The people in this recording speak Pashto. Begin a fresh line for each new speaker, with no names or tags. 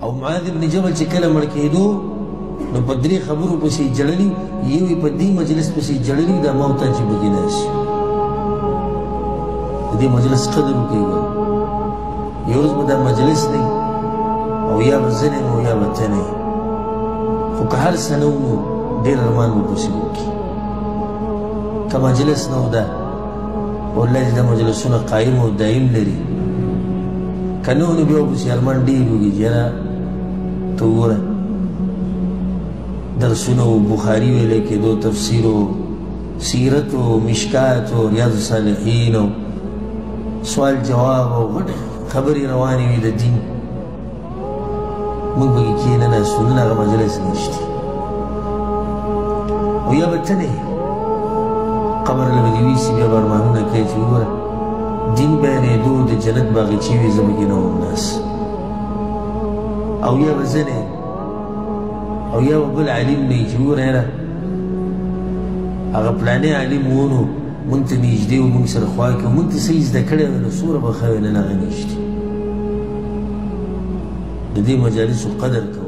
او معاذ بن جبل چې کله مړ کېدو نو په درې خبرو پسې یې ژړلي، یو یې په دې مجلس پسې ژړلي، دا ما او تا چې پکې ناست یو، د دې مجلس قدر وکړئ. یو ورځ به دا مجلس نه او یا به زه نه یم او یا به ته نه یې، خو که هر څه نه وو نو ډېر ارمان به پسې وکړي. که مجلس نه و دا والله چې دا مجلسونه قایم او دایم لري، که نه و نو بیا ورپسې ارمان ډېر وکړي چې یاره ته وګوره درسونه و، بخاري ویلی کېدو، تفسیر و، سیرت و، مشکات و، ریاض الصالحین و، سوال جواب او غټې خبرې روانې وي د دین، موږ پکې کښېنه ناستو، نن هغه مجلس نشته. او یا به ته نه یې، قبر له به دې ویسي، بیا به ارمانونه کوې چې وګوره دین بیانېدو، د جنت باغچې وې، زه پکې نه وم ناست. او یا به زه نه یم، او یا به بل عالم نه وي چې وګوره یاره هغه پلانی عالم و نو موږ ته نږدې و، موږ سره خوا کې و، موږ ته څه یې زده کړی وی نو څومره به ښه وی، نن هغه نشته. د دې مجالسو قدر کوو.